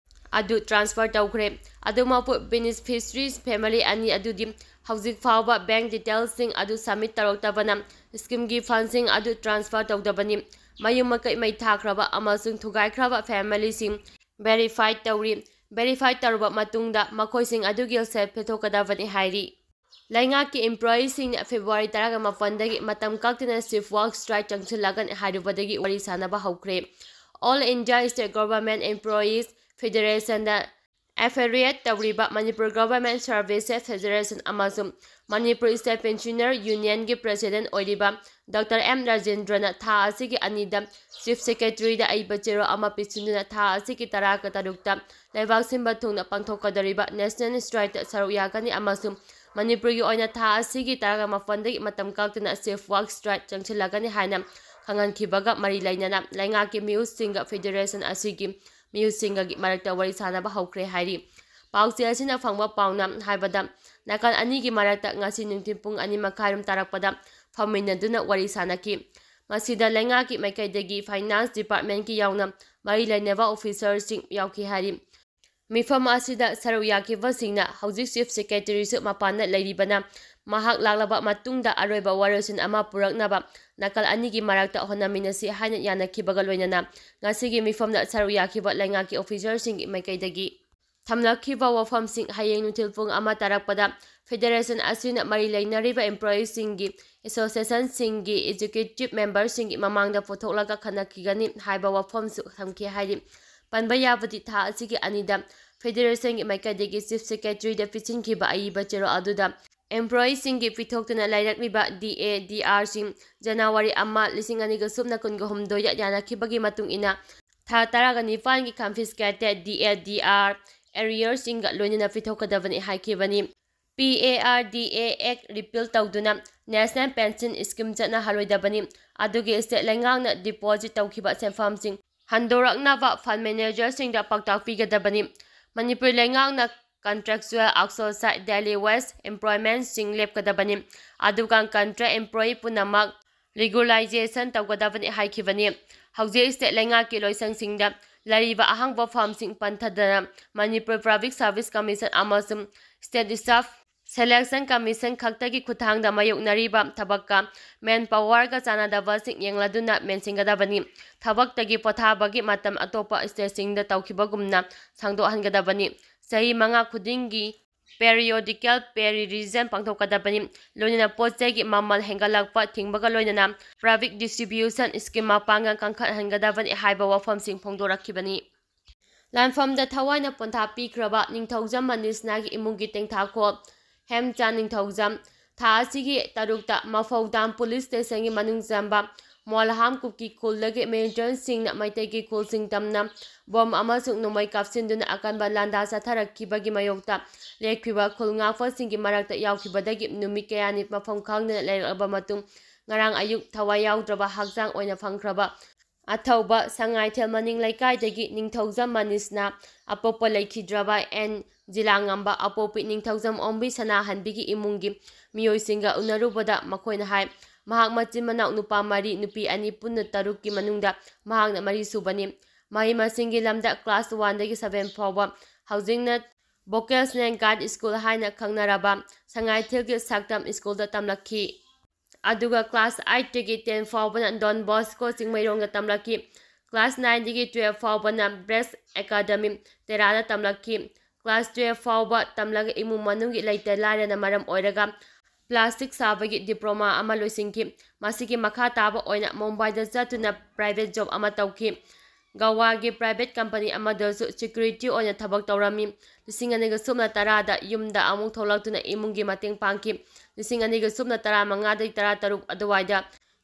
ꯑꯗꯨ transfer ꯇꯧꯈ꯭ꯔꯦ꯫ ꯑꯗꯨꯃꯛꯄꯨ beneficiaries family ꯑꯅꯤ ꯑꯗꯨꯗꯤ ꯍꯧꯖꯤꯛ ꯐꯥꯎꯕ bank detailꯁꯤꯡ ꯑꯗꯨ submit ꯇꯧꯔꯛꯇꯕꯅ schemeꯒꯤ fundꯁꯤꯡ ꯑꯗꯨ transfer ꯇꯧꯗꯕꯅꯤ꯫ ꯃꯌꯨꯝ ꯃꯀꯩ ꯃꯩ ꯊꯥꯈ꯭ꯔꯕ ꯑꯃꯁꯨꯡ ꯊꯨꯒꯥꯏꯈ꯭ꯔꯕ familyꯁꯤꯡ verify ꯇꯧꯔꯤ꯫ ꯚꯦꯔꯤꯐꯥꯏ ꯇꯧꯔꯕ ꯃꯇꯨꯡꯗ ꯃꯈꯣꯏꯁꯤꯡ ꯑꯗꯨꯒꯤ ꯁꯦꯜ ꯄꯤꯊꯣꯛꯀꯗꯕꯅꯤ ꯍꯥꯏꯔꯤ꯫ ꯂꯩꯉꯥꯛꯀꯤ ꯏꯝꯄ꯭ꯂꯣꯌꯤꯁꯤꯡꯅ ꯐꯦꯕ꯭ꯔꯨꯋꯥꯔꯤ ꯇꯔꯥꯒ ꯃꯥꯄꯟꯗꯒꯤ ꯃꯇꯝ ꯀꯛꯇꯅ ꯁꯤꯐ ꯋꯥꯔꯛ ꯁ꯭ꯇ꯭ꯔꯥꯏꯛ ꯆꯪꯁꯤꯜꯂꯛꯀꯅꯤ ꯍꯥꯏꯔꯨꯕꯗꯒꯤ ꯋꯥꯔꯤ ꯁꯥꯅꯕ ꯍꯧꯈ꯭ꯔꯦ꯫ All India State Government Employees Federationꯗ affiliate ꯇꯧꯔꯤꯕ ꯃꯅꯤꯄꯨꯔ ꯒꯚꯔꯟꯃꯦꯟꯠ ꯁꯔꯚꯤꯁꯦꯁ ꯐꯦꯗꯦꯔꯦꯁꯟ ꯑꯃꯁꯨꯡ ꯃꯅꯤꯄꯨꯔ ꯁ꯭ꯇꯦꯠ ꯄꯦꯟꯁꯤꯅꯔ ꯌꯨꯅꯤꯌꯟꯒꯤ ꯄ꯭ꯔꯦꯁꯤꯗꯦꯟꯠ ꯑꯣꯏꯔꯤꯕ ꯗꯣꯛꯇꯔ ꯑꯦꯝ ꯔꯥꯖꯦꯟꯗ꯭ꯔꯅ ꯊꯥ ꯑꯁꯤꯒꯤ ꯑꯅꯤꯗ ꯆꯤꯐ ꯁꯦꯀ꯭ꯔꯦꯇꯔꯤꯗ ꯑꯏꯕ ꯆꯦꯔꯣꯜ ꯑꯃ ꯄꯤꯁꯤꯟꯗꯨꯅ ꯊꯥ ꯑꯁꯤꯒꯤ ꯇꯔꯥꯒ ꯇꯔꯨꯛꯇ ꯂꯩꯕꯥꯛ ꯁꯤꯟꯕ ꯊꯨꯡꯅ ꯄꯥꯡꯊꯣꯛꯀꯗꯧꯔꯤꯕ ꯅꯦꯁꯅꯦꯜ ꯁ꯭ꯇ꯭ꯔꯥꯏꯛꯇ ꯁꯔꯨꯛ ꯌꯥꯒꯅꯤ ꯑꯃꯁꯨꯡ ꯃꯅꯤꯄꯨꯔꯒꯤ ꯑꯣꯏꯅ ꯊꯥ ꯑꯁꯤꯒꯤ ꯇꯔꯥꯒ ꯃꯥꯄꯟꯗꯒꯤ ꯃꯇꯝ ꯀꯛꯇꯅ ꯆꯤꯐ ꯋꯥꯔꯛ ꯁ꯭ꯇ꯭ꯔꯥꯏꯛ ꯆꯪꯁꯤꯜꯂꯒꯅꯤ ꯍꯥꯏꯅ ꯈꯪꯍꯟꯈꯤꯕꯒ ꯃꯔꯤ ꯂꯩꯅꯅ ꯂꯩꯉꯥꯛꯀꯤ ꯃꯤꯍꯨꯠꯁꯤꯡꯒ ꯐꯦꯗꯦꯔꯦꯁꯟ ꯑꯁꯤꯒꯤ ꯃꯤꯍꯨꯠꯁꯤꯡꯒꯒꯤ ꯃꯔꯛꯇ ꯋꯥꯔꯤ ꯁꯥꯅꯕ ꯍꯧꯈ꯭ꯔꯦ ꯍꯥꯏꯔꯤ꯫ ꯄꯥꯎꯆꯦ ꯑꯁꯤꯅ ꯐꯪꯕ ꯄꯥꯎꯅ ꯍꯥꯏꯕꯗ, ꯅꯥꯀꯜ ꯑꯅꯤꯒꯤ ꯃꯔꯛꯇ ꯉꯁꯤ ꯅꯨꯡꯊꯤꯜ ꯄꯨꯡ ꯑꯅꯤ ꯃꯈꯥꯏꯔꯣꯝ ꯇꯥꯔꯛꯄꯗ ꯐꯝꯃꯤꯟꯅꯗꯨꯅ ꯋꯥꯔꯤ ꯁꯥꯅꯈꯤ꯫ ꯃꯁꯤꯗ ꯂꯩꯉꯥꯛꯀꯤ ꯃꯥꯏꯀꯩꯗꯒꯤ ꯐꯥꯏꯅꯥꯟꯁ ꯗꯤꯄꯥꯔꯠꯃꯦꯟꯠꯀꯤ ꯌꯥꯎꯅ ꯃꯔꯤ ꯂꯩꯅꯕ ꯑꯣꯐꯤꯁꯔꯁꯤꯡ ꯌꯥꯎꯈꯤ ꯍꯥꯏꯔꯤ꯫ ꯃꯤꯐꯝ ꯑꯁꯤꯗ ꯁꯔꯨꯛ ꯌꯥꯈꯤꯕꯁꯤꯡꯅ ꯍꯧꯖꯤꯛ ꯆꯤꯐ ꯁꯦꯀ꯭ꯔꯦꯇꯔꯤꯁꯨ ꯃꯄꯥꯟꯗ ꯂꯩꯔꯤꯕꯅ, ꯃꯍꯥꯛ ꯂꯥꯛꯂꯕ ꯃꯇꯨꯡꯗ ꯑꯔꯣꯏꯕ ꯋꯥꯔꯣꯏꯁꯤꯟ ꯑꯃ ꯄꯨꯔꯛꯅꯕ ꯅꯥꯀꯜ ꯑꯅꯤꯒꯤ ꯃꯔꯛꯇ ꯍꯣꯠꯅꯃꯤꯟꯅꯁꯤ ꯍꯥꯏꯅ ꯌꯥꯅꯈꯤꯕꯒ ꯂꯣꯏꯅꯅ ꯉꯁꯤꯒꯤ ꯃꯤꯐꯝꯗ ꯁꯔꯨꯛ ꯌꯥꯈꯤꯕ ꯂꯩꯉꯥꯛꯀꯤ ꯑꯣꯐꯤꯁꯔꯁꯤꯡꯒꯤ ꯃꯥꯏꯀꯩꯗꯒꯤ ꯊꯝꯂꯛꯈꯤꯕ ꯋꯥꯐꯝꯁꯤꯡ ꯍꯌꯦꯡ ꯅꯨꯡꯊꯤꯜ ꯄꯨꯡ ꯑꯃ ꯇꯥꯔꯛꯄꯗ ꯐꯦꯗꯦꯔꯦꯁꯟ ꯑꯁꯤꯅ ꯃꯔꯤ ꯂꯩꯅꯔꯤꯕ ꯏꯝꯄ꯭ꯂꯣꯌꯤꯁꯤꯡꯒꯤ ꯑꯦꯁꯣꯁꯤꯌꯦꯁꯟꯁꯤꯡꯒꯤ ꯑꯦꯛꯖꯤꯀ꯭ꯌꯨꯇꯤꯚ ꯃꯦꯝꯕꯔꯁꯤꯡꯒꯤ ꯃꯃꯥꯡꯗ ꯄꯨꯊꯣꯛꯂꯒ ꯈꯟꯅꯈꯤꯒꯅꯤ ꯍꯥꯏꯕ ꯋꯥꯐꯝꯁꯨ ꯊꯝꯈꯤ ꯍꯥꯏꯔꯤ꯫ ꯄꯟꯕ ꯌꯥꯕꯗꯤ ꯊꯥ ꯑꯁꯤꯒꯤ ꯑꯅꯤꯗ ꯐꯦꯗꯦꯔꯦꯁꯟꯒꯤ ꯃꯥꯏꯀꯩꯗꯒꯤ ꯆꯤꯐ ꯁꯦꯀ꯭ꯔꯦꯇꯔꯤꯗ ꯄꯤꯁꯤꯟꯈꯤꯕ ꯑꯏꯕ ꯆꯦꯔꯣꯜ ꯑꯗꯨꯗ ꯏꯝꯄ꯭ꯂꯣꯌꯤꯁꯤꯡꯒꯤ ꯄꯤꯊꯣꯛꯇꯨꯅ ꯂꯩꯔꯛꯂꯤꯕ ꯗꯤ ꯑꯦ ꯗꯤ ꯑꯥꯔꯁꯤꯡ ꯖꯅꯋꯥꯔꯤ ꯑꯃ, ꯂꯤꯁꯤꯡ ꯑꯅꯤꯒ ꯁꯨꯞꯅ ꯀꯨꯟꯒ ꯍꯨꯝꯗꯣꯏꯗ ꯌꯥꯅꯈꯤꯕꯒꯤ ꯃꯇꯨꯡ ꯏꯟꯅ ꯊꯥ ꯇꯔꯥꯒ ꯅꯤꯄꯥꯟꯒꯤ ꯀꯟꯐꯤꯁꯀꯦꯇꯦꯗ ꯗꯤ ꯑꯦ ꯗꯤ ꯑꯥꯔ ꯑꯦꯔꯤꯌꯔꯁꯤꯡꯒ ꯂꯣꯏꯅꯅ ꯄꯤꯊꯣꯛꯀꯗꯕꯅꯤ ꯍꯥꯏꯈꯤꯕꯅꯤ꯫ ꯄꯤ ꯑꯦ ꯑꯥꯔ ꯗꯤ ꯑꯦ ꯑꯦꯛ ꯔꯤꯄꯤꯜ ꯇꯧꯗꯨꯅ ꯅꯦꯁꯅꯦꯜ ꯄꯦꯟꯁꯟ ꯁ꯭ꯀꯤꯝ ꯆꯠꯅꯍꯜꯂꯣꯏꯗꯕꯅꯤ꯫ ꯑꯗꯨꯒꯤ ꯁ꯭ꯇꯦꯠ ꯂꯩꯉꯥꯛꯅ ꯗꯤꯄꯣꯖꯤꯠ ꯇꯧꯈꯤꯕ ꯁꯦꯟꯐꯝꯁꯤꯡ ꯍꯟꯗꯣꯔꯛꯅꯕ ꯐꯟ ꯃꯦꯅꯦꯖꯔꯁꯤꯡꯗ ꯄꯥꯎꯇꯥꯛ ꯄꯤꯒꯗꯕꯅꯤ꯫ ꯃꯅꯤꯄꯨꯔ ꯂꯩꯉꯥꯛꯅ ꯀꯟꯇ꯭ꯔꯦꯛꯆꯨꯑꯦꯜ ꯑꯥꯎꯠꯁꯣꯔꯁ ꯗꯦꯂꯤ ꯋꯦꯖ ꯑꯦꯝꯄ꯭ꯂꯣꯏꯃꯦꯟꯠꯁꯤꯡ ꯂꯦꯞꯀꯗꯕꯅꯤ꯫ ꯑꯗꯨꯒ ꯀꯟꯇ꯭ꯔꯦꯛ ꯑꯦꯝꯄ꯭ꯂꯣꯌꯤ ꯄꯨꯝꯅꯃꯛ ꯔꯤꯒꯨꯂꯥꯏꯖꯦꯁꯟ ꯇꯧꯒꯗꯕꯅꯤ ꯍꯥꯏꯈꯤꯕꯅꯤ꯫ ꯍꯧꯖꯤꯛ ꯁ꯭ꯇꯦꯠ ꯂꯩꯉꯥꯛꯀꯤ ꯂꯣꯏꯁꯪꯁꯤꯡꯗ ꯂꯩꯔꯤꯕ ꯑꯍꯥꯡꯕ ꯐꯝꯁꯤꯡ ꯄꯟꯊꯗꯅ ꯃꯅꯤꯄꯨꯔ ꯄꯕ꯭ꯂꯤꯛ ꯁꯔꯚꯤꯁ ꯀꯃꯤꯁꯟ ꯑꯃꯁꯨꯡ ꯁ꯭ꯇꯦꯠ ꯁ꯭ꯇꯥꯐ Selection Commission ꯈꯛꯇꯒꯤ ꯈꯨꯠꯊꯥꯡꯗ ꯃꯥꯌꯣꯛꯅꯔꯤꯕ ꯊꯕꯛꯀ manpowerꯒ ꯆꯥꯟꯅꯗꯕꯁꯤꯡ ꯌꯦꯡꯂꯗꯨꯅ ꯃꯦꯟꯁꯤꯟꯒꯗꯕꯅꯤ꯫ ꯊꯕꯛꯇꯒꯤ ꯄꯣꯊꯥꯕꯒꯤ ꯃꯇꯝ ꯑꯇꯣꯞꯄ stateꯁꯤꯡꯗ ꯇꯧꯈꯤꯕꯒꯨꯝꯅ ꯁꯥꯡꯗꯣꯛꯍꯟꯒꯗꯕꯅꯤ꯫ ꯆꯍꯤ ꯃꯉꯥ ꯈꯨꯗꯤꯡꯒꯤ periodical pay revision ꯄꯥꯡꯊꯣꯛꯀꯗꯕꯅꯤ꯫ ꯂꯣꯏꯅꯅ ꯄꯣꯠ ꯆꯩꯒꯤ ꯃꯃꯜ ꯍꯦꯟꯒꯠꯂꯛꯄ ꯊꯤꯡꯕꯒ ꯂꯣꯏꯅꯅ private distribution scheme ꯃꯄꯥꯡꯒꯜ ꯀꯟꯈꯠꯍꯟꯒꯗꯕꯅꯤ ꯍꯥꯏꯕ ꯋꯥꯐꯝꯁꯤꯡ ꯐꯣꯡꯗꯣꯔꯛꯈꯤꯕꯅꯤ꯫ ꯂꯥꯟꯐꯝꯗ ꯊꯋꯥꯏꯅ ꯄꯣꯟꯊꯥ ꯄꯤꯈ꯭ꯔꯕ ꯅꯤꯡꯊꯧꯖꯝ ꯃꯅꯤꯁꯅꯥꯒꯤ ꯏꯃꯨꯡꯒꯤ ꯇꯦꯡꯊꯥꯈꯣꯜ ꯍꯦꯝꯆꯥꯟ ꯅꯤꯡꯊꯧꯖꯝ ꯊꯥ ꯑꯁꯤꯒꯤ ꯇꯔꯨꯛꯇ ꯃꯐꯧꯗꯥꯝ police stationꯒꯤ ꯃꯅꯨꯡ ꯆꯟꯕ ꯃꯣꯜꯍꯥꯝ ꯀꯨꯀꯤ ꯈꯨꯜꯗꯒꯤ militantꯁꯤꯡꯅ ꯃꯩꯇꯩꯒꯤ ꯈꯨꯜꯁꯤꯡ ꯇꯝꯅ bomb ꯑꯃꯁꯨꯡ ꯅꯣꯡꯃꯩ ꯀꯥꯞꯁꯤꯟꯗꯨꯅ ꯑꯀꯟꯕ ꯂꯥꯟꯗꯥ ꯆꯠꯊꯔꯛꯈꯤꯕꯒꯤ ꯃꯥꯌꯣꯛꯇ ꯂꯦꯞꯈꯤꯕ ꯈꯨꯜ ꯉꯥꯛꯄꯁꯤꯡꯒꯤ ꯃꯔꯛꯇ ꯌꯥꯎꯈꯤꯕꯗꯒꯤ ꯅꯨꯃꯤꯠ ꯀꯌꯥꯅꯤ ꯃꯐꯝ ꯈꯪꯗꯅ ꯂꯩꯔꯛꯂꯕ ꯃꯇꯨꯡ, ꯉꯔꯥꯡ ꯑꯌꯨꯛ ꯊꯋꯥꯏ ꯌꯥꯎꯗ꯭ꯔꯕ ꯍꯛꯆꯥꯡ ꯑꯣꯏꯅ ꯐꯪꯈ꯭ꯔꯕ ꯑꯊꯧꯕ ꯁꯉꯥꯏꯊꯦꯜ ꯃꯅꯤꯡ ꯂꯩꯀꯥꯏꯗꯒꯤ ꯅꯤꯡꯊꯧꯖꯝ ꯃꯅꯤꯁꯅꯥ ꯑꯄꯣꯛꯄ ꯂꯩꯈꯤꯗ꯭ꯔꯕ ꯑꯦꯟ ꯖꯤꯂꯥꯉꯝꯕ ꯑꯄꯣꯛꯄꯤ ꯅꯤꯡꯊꯧꯖꯝ ꯑꯣꯡꯕꯤ ꯁꯅꯥꯍꯟꯕꯤꯒꯤ ꯏꯃꯨꯡꯒꯤ ꯃꯤꯑꯣꯏꯁꯤꯡꯒ ꯎꯅꯔꯨꯕꯗ ꯃꯈꯣꯏꯅ ꯍꯥꯏ, ꯃꯍꯥꯛ ꯃꯆꯤꯟ ꯃꯅꯥꯎ ꯅꯨꯄꯥ ꯃꯔꯤ, ꯅꯨꯄꯤ ꯑꯅꯤ, ꯄꯨꯟꯅ ꯇꯔꯨꯛꯀꯤ ꯃꯅꯨꯡꯗ ꯃꯍꯥꯛꯅ ꯃꯔꯤ ꯁꯨꯕꯅꯤ꯫ ꯃꯍꯩ ꯃꯁꯤꯡꯒꯤ ꯂꯝꯗ class oneꯗꯒꯤ seven ꯐꯥꯎꯕ ꯍꯧꯖꯤꯛꯅ Vocational Guide School ꯍꯥꯏꯅ ꯈꯪꯅꯔꯕ ꯁꯉꯥꯏꯊꯦꯜꯒꯤ ꯁꯛꯇꯝ schoolꯗ ꯇꯝꯂꯛꯈꯤ꯫ ꯑꯗꯨꯒ class eightꯇꯒꯤ ten ꯐꯥꯎꯕꯅ Don Bosco ꯆꯤꯡꯃꯩꯔꯣꯡꯗ ꯇꯝꯂꯛꯈꯤ꯫ Class nineꯗꯒꯤ twelve ꯐꯥꯎꯕꯅ Breast Academy ꯇꯦꯔꯥꯗ ꯇꯝꯂꯛꯈꯤ꯫ Class twelve ꯐꯥꯎꯕ ꯇꯝꯂꯒ ꯏꯃꯨꯡ ꯃꯅꯨꯡꯒꯤ ꯂꯩꯇ ꯂꯥꯏꯔꯅ ꯃꯔꯝ ꯑꯣꯏꯔꯒ plastic ꯁꯥꯕꯒꯤ diploma ꯑꯃ ꯂꯣꯏꯁꯤꯟꯈꯤ꯫ ꯃꯁꯤꯒꯤ ꯃꯈꯥ ꯇꯥꯕ ꯑꯣꯏꯅ ꯃꯨꯝꯕꯥꯏꯗ ꯆꯠꯇꯨꯅ private job ꯑꯃ ꯇꯧꯈꯤ꯫ ꯒꯋꯥꯒꯤ private company ꯑꯃꯗꯁꯨ security ꯑꯣꯏꯅ ꯊꯕꯛ ꯇꯧꯔꯝꯃꯤ꯫ ꯂꯤꯁꯤꯡ ꯑꯅꯤꯒ ꯁꯨꯞꯅ ꯇꯔꯥꯗ ꯌꯨꯝꯗ ꯑꯃꯨꯛ ꯊꯣꯛꯂꯛꯇꯨꯅ ꯏꯃꯨꯡꯒꯤ ꯃꯇꯦꯡ ꯄꯥꯡꯈꯤ꯫ ꯂꯤꯁꯤꯡ ꯑꯅꯤꯒ ꯁꯨꯞꯅ ꯇꯔꯥꯃꯉꯥꯗꯒꯤ ꯇꯔꯥꯇꯔꯨꯛ ꯑꯗꯨꯋꯥꯏꯗ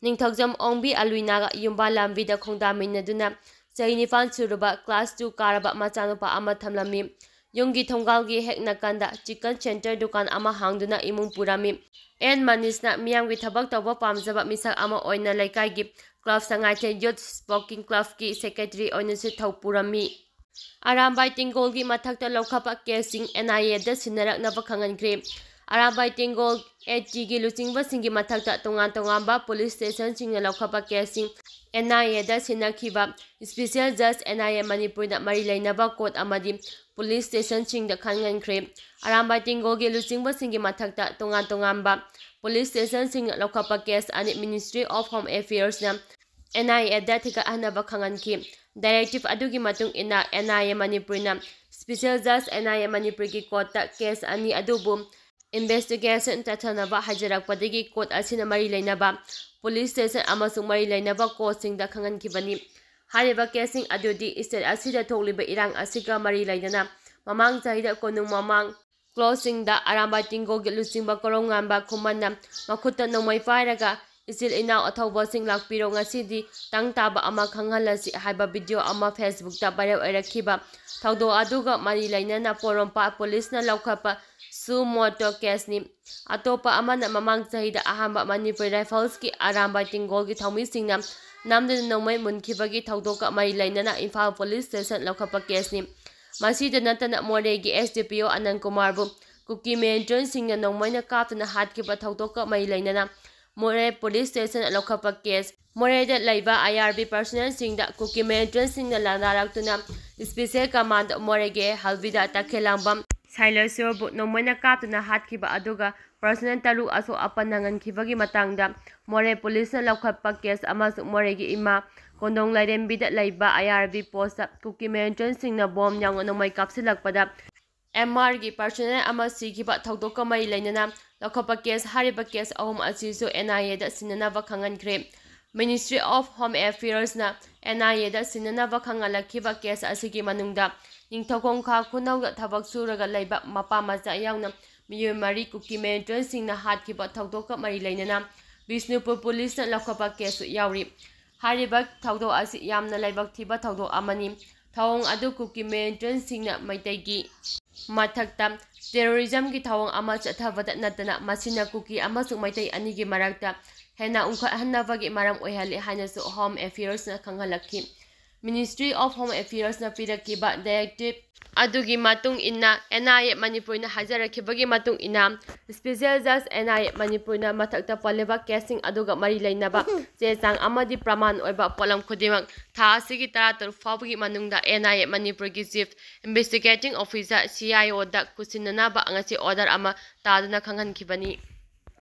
ꯅꯤꯡꯊꯧꯖꯝ ꯑꯣꯡꯕꯤ ꯑꯂꯨꯏꯅꯥꯒ ꯌꯨꯝꯕꯥꯜ ꯂꯝꯕꯤꯗ ꯈꯣꯡꯗꯥꯃꯤꯟꯅꯗꯨꯅ ꯆꯍꯤ ꯅꯤꯄꯥꯟ ꯁꯨꯔꯕ class two ꯀꯥꯔꯕ ꯃꯆꯥꯅꯨꯄꯥ ꯑꯃ ꯊꯝꯂꯝꯃꯤ꯫ ꯌꯨꯝꯒꯤ ꯊꯣꯡꯒꯥꯜꯒꯤ ꯍꯦꯛ ꯅꯥꯀꯟꯗ chicken center ꯗꯨꯀꯥꯟ ꯑꯃ ꯍꯥꯡꯗꯨꯅ ꯏꯃꯨꯡ ꯄꯨꯔꯝꯃꯤ꯫ ꯑꯦꯟ ꯃꯅꯤꯁꯅ ꯃꯤꯌꯥꯝꯒꯤ ꯊꯕꯛ ꯇꯧꯕ ꯄꯥꯝꯖꯕ ꯃꯤꯁꯛ ꯑꯃ ꯑꯣꯏꯅ ꯂꯩꯀꯥꯏꯒꯤ club Sangaithel Youth Sporting Clubꯀꯤ secretary ꯑꯣꯏꯅꯁꯨ ꯊꯧ ꯄꯨꯔꯝꯃꯤ꯫ ꯑꯔꯥꯝꯕꯥꯏ ꯇꯦꯡꯒꯣꯜꯒꯤ ꯃꯊꯛꯇ ꯂꯧꯈꯠꯄ caseꯁꯤꯡ NIAꯗ ꯁꯤꯟꯅꯔꯛꯅꯕ ꯈꯪꯍꯟꯈ꯭ꯔꯦ꯫ ꯑꯔꯥꯝꯕꯥꯏ ꯇꯦꯡꯒꯣꯜ ꯑꯦꯠ ꯇꯤꯒꯤ ꯂꯨꯆꯤꯡꯕꯁꯤꯡꯒꯤ ꯃꯊꯛꯇ ꯇꯣꯉꯥꯟ ꯇꯣꯉꯥꯟꯕ ꯄꯨꯂꯤꯁ ꯁ꯭ꯇꯦꯁꯟꯁꯤꯡꯅ ꯂꯧꯈꯠꯄ ꯀꯦꯁꯁꯤꯡ ꯑꯦꯟ ꯑꯥꯏ ꯑꯦꯗ ꯁꯤꯟꯅꯈꯤꯕ ꯁ꯭ꯄꯤꯁꯦꯜ ꯖꯖ ꯑꯦꯟ ꯑꯥꯏ ꯑꯦ ꯃꯅꯤꯄꯨꯔꯗ ꯃꯔꯤ ꯂꯩꯅꯕ ꯀꯣꯔꯠ ꯑꯃꯗꯤ ꯄꯨꯂꯤꯁ ꯁ꯭ꯇꯦꯁꯟꯁꯤꯡꯗ ꯈꯟꯍꯟꯈ꯭ꯔꯦ꯫ ꯑꯔꯥꯝꯕꯥꯏ ꯇꯦꯡꯒꯣꯜꯒꯤ ꯂꯨꯆꯤꯡꯕꯁꯤꯡꯒꯤ ꯃꯊꯛꯇ ꯇꯣꯉꯥꯟ ꯇꯣꯉꯥꯟꯕ ꯄꯨꯂꯤꯁ ꯁ꯭ꯇꯦꯁꯟꯁꯤꯡꯅ ꯂꯧꯈꯠꯄ ꯀꯦꯁ ꯑꯅꯤ Ministry of Home Affairsꯅ ꯑꯦꯟ ꯑꯥꯏ ꯑꯦꯗ ꯊꯤꯒꯠꯍꯟꯅꯕ ꯈꯪꯍꯟꯈꯤ꯫ ꯗꯥꯏꯔꯦꯛꯇꯤꯚ ꯑꯗꯨꯒꯤ ꯃꯇꯨꯡ ꯏꯟꯅ, ꯑꯦꯟ ꯑꯥꯏ ꯑꯦ ꯃꯅꯤꯄꯨꯔꯅ ꯁ꯭ꯄꯤꯁꯦꯜ ꯖꯖ ꯑꯦꯟ ꯑꯥꯏ ꯑꯦ ꯃꯅꯤꯄꯨꯔꯒꯤ ꯀꯣꯔꯠꯇ ꯀꯦꯁ ꯑꯅꯤ ꯑꯗꯨꯕꯨ ꯏꯟꯚꯦꯁꯇꯤꯒꯦꯁꯟ ꯆꯠꯊꯅꯕ ꯍꯥꯏꯖꯔꯛꯄꯗꯒꯤ ꯀꯣꯔꯠ ꯑꯁꯤꯅ ꯃꯔꯤ ꯂꯩꯅꯕ ꯄꯨꯂꯤꯁ ꯁ꯭ꯇꯦꯁꯟ ꯑꯃꯁꯨꯡ ꯃꯔꯤ ꯂꯩꯅꯕ ꯀꯣꯔꯠꯁꯤꯡꯗ ꯈꯪꯍꯟꯈꯤꯕꯅꯤ꯫ ꯍꯥꯏꯔꯤꯕ ꯀꯦꯁꯁꯤꯡ ꯑꯗꯨꯗꯤ ꯁ꯭ꯇꯦꯠ ꯑꯁꯤꯗ ꯊꯣꯛꯂꯤꯕ ꯏꯔꯥꯡ ꯑꯁꯤꯒ ꯃꯔꯤ ꯂꯩꯅꯅ ꯃꯃꯥꯡ ꯆꯍꯤꯗ ꯀꯣꯅꯨꯡ ꯃꯃꯥꯡ ꯀ꯭ꯂꯣꯁꯤꯡꯗ ꯑꯔꯥꯝꯕꯥꯏ ꯇꯤꯡꯒꯣꯒꯤ ꯂꯨꯆꯤꯡꯕ ꯀꯣꯔꯧꯉꯥꯟꯕ ꯈꯨꯃꯟꯅ ꯃꯈꯨꯠꯇ ꯅꯣꯡꯃꯩ ꯄꯥꯏꯔꯒ "ꯏꯆꯤꯜ ꯏꯅꯥꯎ ꯑꯊꯧꯕꯁꯤꯡ ꯂꯥꯛꯄꯤꯔꯣ, ꯉꯁꯤꯗꯤ ꯇꯪ ꯇꯥꯕ ꯑꯃ ꯈꯪꯍꯜꯂꯁꯤ" ꯍꯥꯏꯕ ꯚꯤꯗꯤꯑꯣ ꯑꯃ Facebookꯇ viral ꯑꯣꯏꯔꯛꯈꯤꯕ ꯊꯧꯗꯣꯛ ꯑꯗꯨꯒ ꯃꯔꯤ ꯂꯩꯅꯅ ꯄꯣꯔꯣꯝꯄꯥꯠ ꯄꯨꯂꯤꯁꯅ ꯂꯧꯈꯠꯄ suo motu caseꯅꯤ꯫ ꯑꯇꯣꯞꯄ ꯑꯃꯅ ꯃꯃꯥꯡ ꯆꯍꯤꯗ ꯑꯍꯥꯟꯕ ꯃꯅꯤꯄꯨꯔ ꯔꯥꯏꯐꯜꯁꯀꯤ ꯑꯔꯥꯝꯕꯥꯏ ꯇꯤꯡꯒꯣꯜꯒꯤ ꯊꯧꯃꯤꯁꯤꯡꯅ ꯅꯝꯗꯨꯅ ꯅꯣꯡꯃꯩ ꯃꯨꯟꯈꯤꯕꯒꯤ ꯊꯧꯗꯣꯛꯀ ꯃꯔꯤ ꯂꯩꯅꯅ ꯏꯝꯐꯥꯜ ꯄꯨꯂꯤꯁ ꯁ꯭ꯇꯦꯁꯟ ꯂꯧꯈꯠꯄ ꯀꯦꯁꯅꯤ꯫ ꯃꯁꯤꯗ ꯅꯠꯇꯅ ꯃꯣꯔꯦꯒꯤ ꯑꯦꯁ ꯗꯤ ꯄꯤ ꯑꯣ ꯑꯅꯟ ꯀꯨꯃꯥꯔꯕꯨ ꯀꯨꯀꯤ ꯃꯤꯂꯤꯇꯦꯟꯠꯁꯤꯡꯅ ꯅꯣꯡꯃꯩꯅ ꯀꯥꯞꯇꯨꯅ ꯍꯥꯠꯈꯤꯕ ꯊꯧꯗꯣꯛꯀ ꯃꯔꯤ ꯂꯩꯅꯅ ꯃꯣꯔꯦ ꯄꯨꯂꯤꯁ ꯁ꯭ꯇꯦꯁꯟ ꯂꯧꯈꯠꯄ ꯀꯦꯁ, ꯃꯣꯔꯦꯗ ꯂꯩꯕ ꯑꯥꯏ ꯑꯥꯔ ꯕꯤ ꯄꯔꯁꯅꯦꯜꯁꯤꯡꯗ ꯀꯨꯀꯤ ꯃꯤꯂꯤꯇꯦꯟꯠꯁꯤꯡꯅ ꯂꯥꯟꯗꯥꯔꯛꯇꯨꯅ ꯁ꯭ꯄꯤꯁꯦꯜ ꯀꯃꯥꯟꯗꯣ ꯃꯣꯔꯦꯒꯤ ꯍꯜꯕꯤꯗ ꯇꯈꯦꯂꯝꯕꯝ ꯁꯥꯏꯂꯦꯁꯣꯔꯕꯨ ꯅꯣꯡꯃꯩꯅ ꯀꯥꯞꯇꯨꯅ ꯍꯥꯠꯈꯤꯕ ꯑꯗꯨꯒ ꯄꯔꯁꯅꯦꯜ ꯇꯔꯨꯛ ꯑꯁꯣꯛ ꯑꯄꯟ ꯅꯪꯍꯟꯈꯤꯕꯒꯤ ꯃꯇꯥꯡꯗ ꯃꯣꯔꯦ ꯄꯨꯂꯤꯁꯅ ꯂꯧꯈꯠꯄ ꯀꯦꯁ ꯑꯃꯁꯨꯡ ꯃꯣꯔꯦꯒꯤ ꯏꯃꯥ ꯀꯣꯟꯗꯣꯡ ꯂꯥꯏꯔꯦꯝꯕꯤꯗ ꯂꯩꯕ ꯑꯥꯏ ꯑꯥꯔ ꯕꯤ ꯄꯣꯁꯇ ꯀꯨꯀꯤ ꯃꯤꯂꯤꯇꯦꯟꯠꯁꯤꯡꯅ ꯕꯣꯝ ꯌꯥꯎꯅ ꯅꯣꯡꯃꯩ ꯀꯥꯞꯁꯤꯜꯂꯛꯄꯗ ꯑꯦꯝ ꯑꯥꯔꯒꯤ ꯄꯔꯁꯅꯦꯜ ꯑꯃ ꯁꯤꯈꯤꯕ ꯊꯧꯗꯣꯛꯀ ꯃꯔꯤ ꯂꯩꯅꯅ ꯂꯧꯈꯠꯄ ꯀꯦꯁ, ꯍꯥꯏꯔꯤꯕ ꯀꯦꯁ ꯑꯍꯨꯝ ꯑꯁꯤꯁꯨ ꯑꯦꯟ ꯑꯥꯏ ꯑꯦꯗ ꯁꯤꯟꯅꯅꯕ ꯈꯪꯍꯟꯈ꯭ꯔꯦ꯫ Ministry of Home Affairsꯅ ꯑꯦꯟ ꯑꯥꯏ ꯑꯦꯗ ꯁꯤꯟꯅꯅꯕ ꯈꯪꯍꯜꯂꯛꯈꯤꯕ ꯀꯦꯁ ꯑꯁꯤꯒꯤ ꯃꯅꯨꯡꯗ ꯅꯤꯡꯊꯧꯈꯣꯡ ꯈꯥ ꯈꯨꯅꯧꯗ ꯊꯕꯛ ꯁꯨꯔꯒ ꯂꯩꯕ ꯃꯄꯥ ꯃꯆꯥ ꯌꯥꯎꯅ ꯃꯤꯑꯣꯏ ꯃꯔꯤ ꯀꯨꯀꯤ ꯃꯤꯂꯤꯇꯦꯟꯠꯁꯤꯡꯅ ꯍꯥꯠꯈꯤꯕ ꯊꯧꯗꯣꯛꯀ ꯃꯔꯤ ꯂꯩꯅꯅ ꯕꯤꯁꯅꯨꯄꯨꯔ ꯄꯨꯂꯤꯁꯅ ꯂꯧꯈꯠꯄ ꯀꯦꯁꯁꯨ ꯌꯥꯎꯔꯤ꯫ ꯍꯥꯏꯔꯤꯕ ꯊꯧꯗꯣꯛ ꯑꯁꯤ ꯌꯥꯝꯅ ꯂꯥꯏꯕꯛ ꯊꯤꯕ ꯊꯧꯗꯣꯛ ꯑꯃꯅꯤ꯫ ꯊꯧꯑꯣꯡ ꯑꯗꯨ ꯀꯨꯀꯤ ꯃꯤꯂꯤꯇꯦꯟꯠꯁꯤꯡꯅ ꯃꯩꯇꯩꯒꯤ ꯃꯊꯛꯇ ꯇꯦꯔꯣꯔꯤꯖꯝꯒꯤ ꯊꯧꯑꯣꯡ ꯑꯃ ꯆꯠꯊꯕꯗ ꯅꯠꯇꯅ ꯃꯁꯤꯅ ꯀꯨꯀꯤ ꯑꯃꯁꯨꯡ ꯃꯩꯇꯩ ꯑꯅꯤꯒꯤ ꯃꯔꯛꯇ ꯍꯦꯟꯅ ꯎꯪꯈꯠꯍꯟꯅꯕꯒꯤ ꯃꯔꯝ ꯑꯣꯏꯍꯜꯂꯤ ꯍꯥꯏꯅꯁꯨ ꯍꯣꯝ ꯑꯦꯐꯤꯌꯔꯁꯅ ꯈꯪꯍꯜꯂꯛꯈꯤ꯫ Ministry of Home Affairsꯅ ꯄꯤꯔꯛꯈꯤꯕ directive ꯑꯗꯨꯒꯤ ꯃꯇꯨꯡ ꯏꯟꯅ, NIA ꯃꯅꯤꯄꯨꯔꯅ ꯍꯥꯏꯖꯔꯛꯈꯤꯕꯒꯤ ꯃꯇꯨꯡ ꯏꯟꯅ, Special Judge NIA ꯃꯅꯤꯄꯨꯔꯅ ꯃꯊꯛꯇ ꯄꯜꯂꯤꯕ caseꯁꯤꯡ ꯑꯗꯨꯒ ꯃꯔꯤ ꯂꯩꯅꯕ ꯆꯦ ꯆꯥꯡ ꯑꯃꯗꯤ ꯄ꯭ꯔꯃꯥꯟ ꯑꯣꯏꯕ ꯄꯣꯠꯂꯝ ꯈꯨꯗꯤꯡꯃꯛ ꯊꯥ ꯑꯁꯤꯒꯤ ꯇꯔꯥꯇꯔꯨꯛ ꯐꯥꯎꯕꯒꯤ ꯃꯅꯨꯡꯗ NIA ꯃꯅꯤꯄꯨꯔꯒꯤ Chief Investigating Officer, CIOꯗ ꯈꯨꯠꯁꯤꯟꯅꯅꯕ ꯉꯁꯤ order ꯑꯃ ꯇꯥꯗꯨꯅ ꯈꯪꯍꯟꯈꯤꯕꯅꯤ꯫